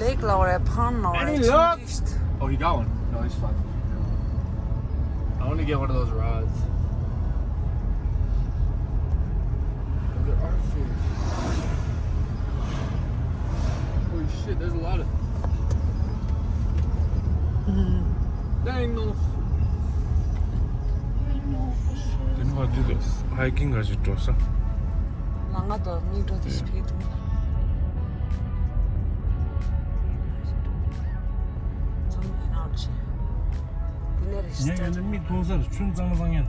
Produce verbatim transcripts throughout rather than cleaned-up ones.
Lake ལ་བར་ཕང་ནོ། Any luck? Oh, he got one. No, he's fine. I want to get one of those rods. There are fish. Holy shit, there's a lot of. Dang, no. Then what do this? Hiking ག་ཞིག་འགྲོ་ས། ལ་ང་དོ་མི་འགྲོ་དེ་ཞིག་ཕེ་དུ། ཚང་མི་ནང་ཆེ། དེ་ནས་རེ་ཞིག་ཉལ་ཡོད་ན་མི་མཐོང་སར་ཆུན་གཙང་མ་གཙང་ཡར།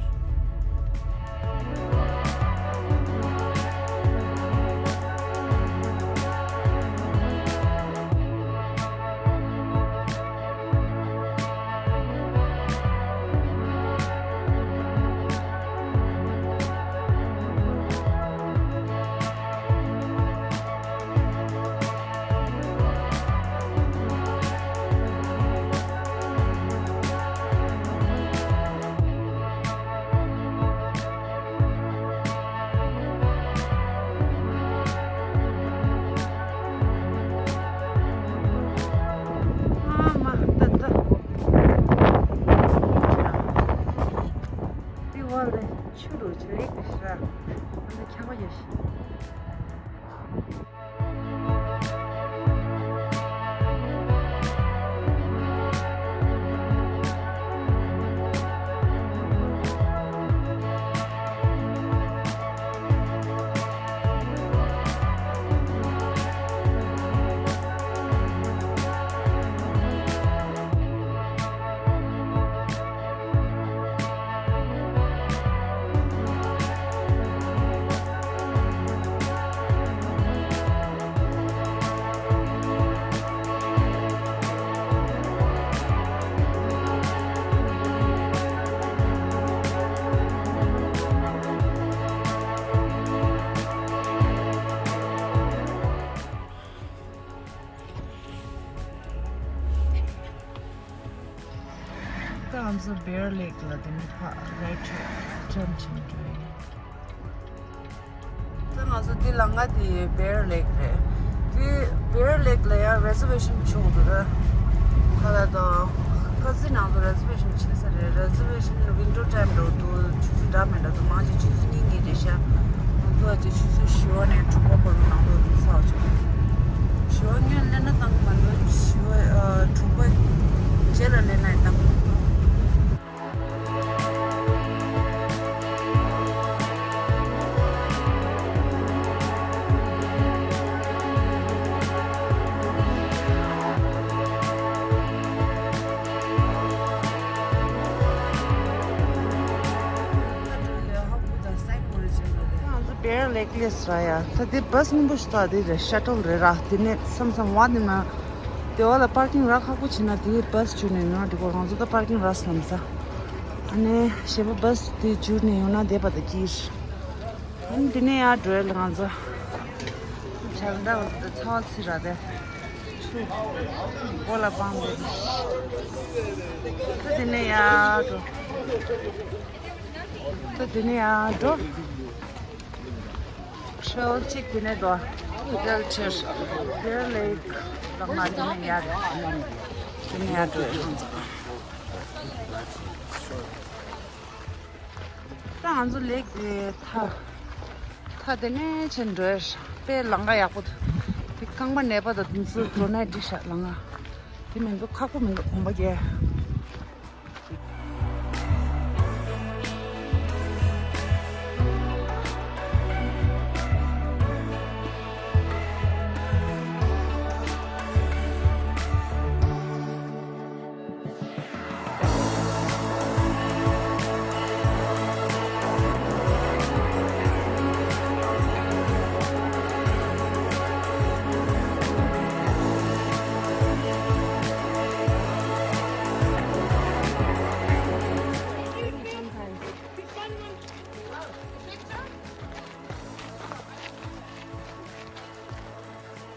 ད་ང་ཚོ་Bear Lake ལ་དེ་ནས་ཕར་right turn བྱེད་འགྲོ་ཡིན། ད་ང་ཚོ་འདི་ལམ་ཁ་དེ་Bear Lake རེད། དེ་Bear Lake ལ་ཡང་reservation བྱུང་འདུག་ད་ཁ་ལག་དང་ཁ་སི་ནང་དུ་reservation བྱེད་ས་རེད། Reservation winter time འགྲོ་འདུག་ཆུ་ཚོད་འདྲ་མི་འདྲ་འདུག་མང་ཆེ་ཆུ་ཚོད་གཉིས་གཉིས་རེད་ཤག་ང་ཚོ་ཨ་ཅེ་ཆུ་ཚོད་བཞི་པ་ནས་དྲུག་པ་བར་དུ་ནང་དུ་འཛུལ་ཚར་བྱུང་། བཞི་པ་སྔོན་སླེབས་ན་བཏང་གི་མ་འདུག་བཞི་པ་ཨ་དྲུག་པ་རྗེས་ལ་སླེབས་ན་བཏང་གི་མ་འདུག་ང་ཚོ་Bear Lake སླེབས་སོང་ཡ། ད་དེ་བྷ་སི་སྔོན་པོ་ཞིག་འདུག་དེ་རེད། ཤ་ཊལ་རེད་ར། དེ་ནས་མཚམས་མཚམས་བ་དེ་ན་དེ་བ་ལ་པར་ཀིང་རག་ཁག་པོ་བྱས་ན་དེ་བྷ་སི་བཅུག་ནས་ཡོང་ན་འགྲིག་གོ་ང་ཚོ་ད་པར་ཀིང་རག་སོང་ས། ཨ་ནི་གཞན་པ་བྷ་སི་དེ་བཅུག་ནས་ཡོང་ན་བསྡད་པ་དང་སྐྱིད། ཨ་ནི་དེ་ནས་ཡར་འགྲོ་ཡ་ལ་ང་ཚོ་བྱ་འདྲ་བ་དེ་ཚ་བ་ཚི་ར་དེ་ཆུ་སྒོ་ལ་སྤང་དེ། ད་དེ་ནས་ཡར་འགྲོ། ད་དེ་ནས་ཡར་འགྲོ། ཁྲེལ་གཅིག་དེ་ནས་འགྲོ། ཧོ་ཊེལ་ཕྱིར། Bear Lake ལ་མ་དེ་ནས་ཡར། དེ་ནས་ཡར་འགྲོ་ཡ་ང་ཚོ། ད་ང་ཚོ་ལེགས་དེ་ཐ། ཐ་དེ་ནས་ཕྱིན་འགྲོ་ཡ་དཔེ་ལམ་ཁ་ཡག་པོ་འདུག་དེ་རྐང་པ་ནད་པ་དང་དེ་ཚོ་འགྲོ་ན་འགྲིག་ཤག་ལམ་ཁ། དེ་མི་འདུག་ཁག་པོ་མི་འདུག་གོམ་པ་རྒྱག་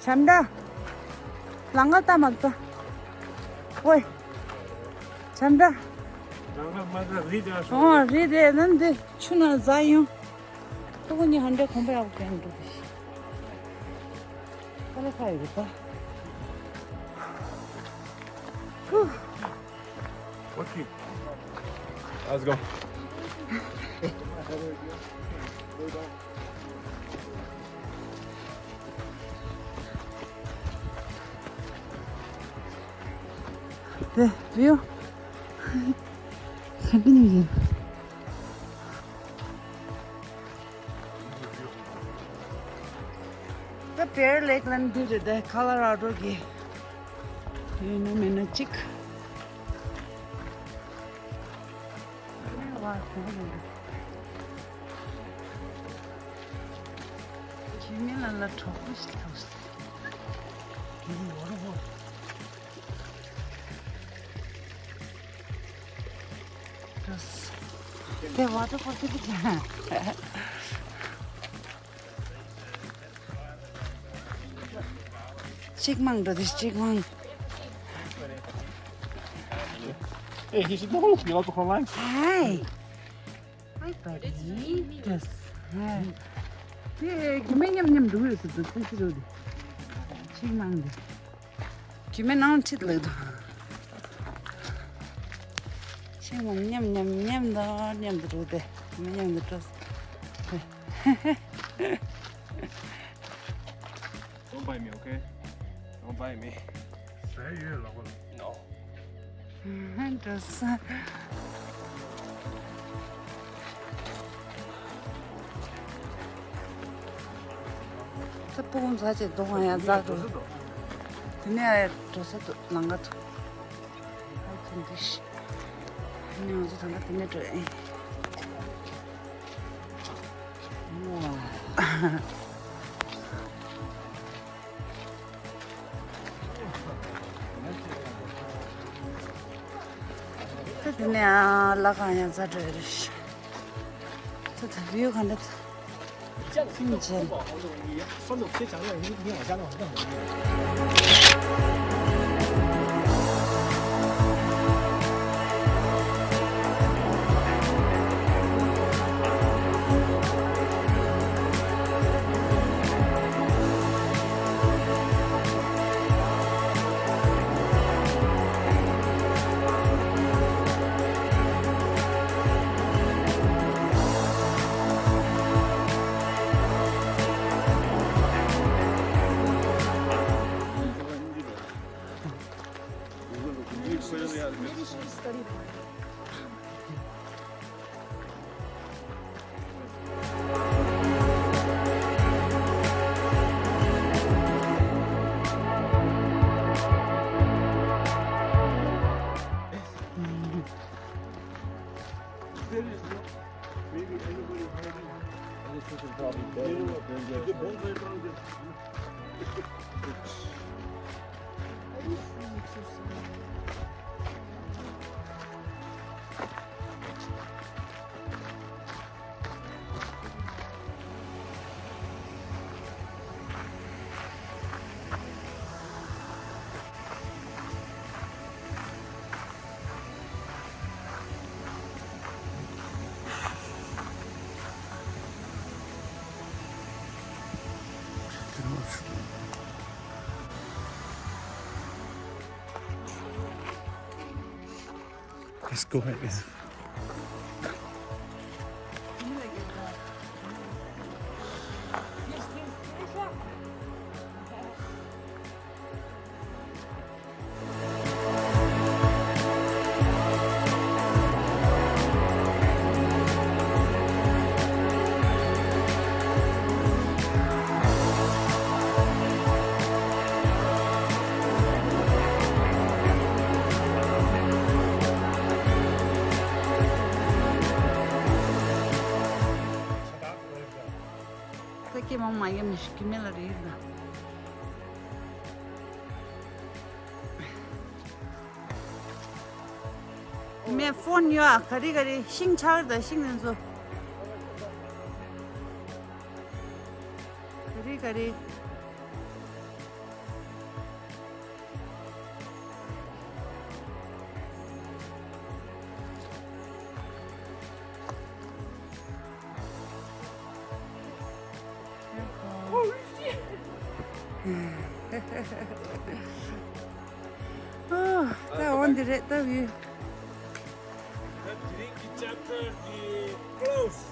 བྱམས་བདག་ལམ་ཁ་ལྟ་མ་ལྟ། ཝེ། བྱམས་བདག་ལམ་ཁ་མ་ལྟ་རི་དེ་ཨ་སོང་། ཨོ་རི་དེ་ནམ་དེ་ཆུ་ན་ཟ་ཡོང་། ཐུག་ཉི་ཧན་དེ་གོམ་པ་ཡག་པོ་གྱོན་འདུག་དེ། ཁ་ལ་ཁ་ཡོད་ད། Whew. Okay. Let's go. The view. Continue. ད་Bear Lake ལ་འདི་རེད་དེ། Colorado གི་ཡོད་ན་མེད་ན་གཅིག་ཁྱིམ་མི་ལ་ལ་གྲོགས་པོ་ཞིག་ཐོབ་སོང་། དེ་waterfall དེ་གཅིག་མང་འགྲོ་དེ་གཅིག་མང་། Hey, you should know, you know, the whole line. Hi. Hi, buddy. Yes. Hi. དེ་རྒྱུ་མེད་མཉམ་མཉམ་འགྲོ་ཡོད་ཟེར་དུས་ཙི་ཙི་རོ་དེ་གཅིག་མང་དེ། རྒྱུ་མེད་ནང་ཁྲིད་ལེགས་དང་། ཤིང་མོ་མཉམ་མཉམ་མཉམ་དང་མཉམ་དུ་འགྲོ་སྟེ་རྒྱུ་མེད་མཉམ་དུ་འགྲོ། Don't bite me, okay? Don't bite me. ཟས་ཡོད་ལག་པ་ལ། No. འགྲོ་ས། ད་སྤུ་གུ་མཛའ་ཆེ་འདུག་ང་ཡང་འཛག་འགྲོ། དེ་ནས་འགྲོ་ས་འདུག་ལམ་ཁ་ཐུག་ཨ་ཁུ་འདི་ཤི། ཨ་ནི་ང་ཚོ་ད་ལྟ་དེ་ནས་འགྲོ་ཨེ། ད་དེ་ནས་ཨ་ལ་གང་ཡང་འཛག་འགྲོ་ཡ་རེད་ཤི། ད་ད་བིའུ་ག་འདྲ་འདུག Maybe everybody heard it. And this person probably dead. You know, the bones are down there. Let's go ahead. ད་ཀྱེ་མ་མ་ཡ་མི་ཤི་ཀི་མེ་ལ་རེད་ད། མེ་ཕོན་ཡོད་ཨ། ག་རེ་ག་རེ་ཤིང་ཆག་ད་ཤིང་ནན་ཚོ། ག་རེ་ག་རེ། ཨོ། ད་འོ་ འདི་རེད་ལྟ་བུའི། The Greek chapter is closed.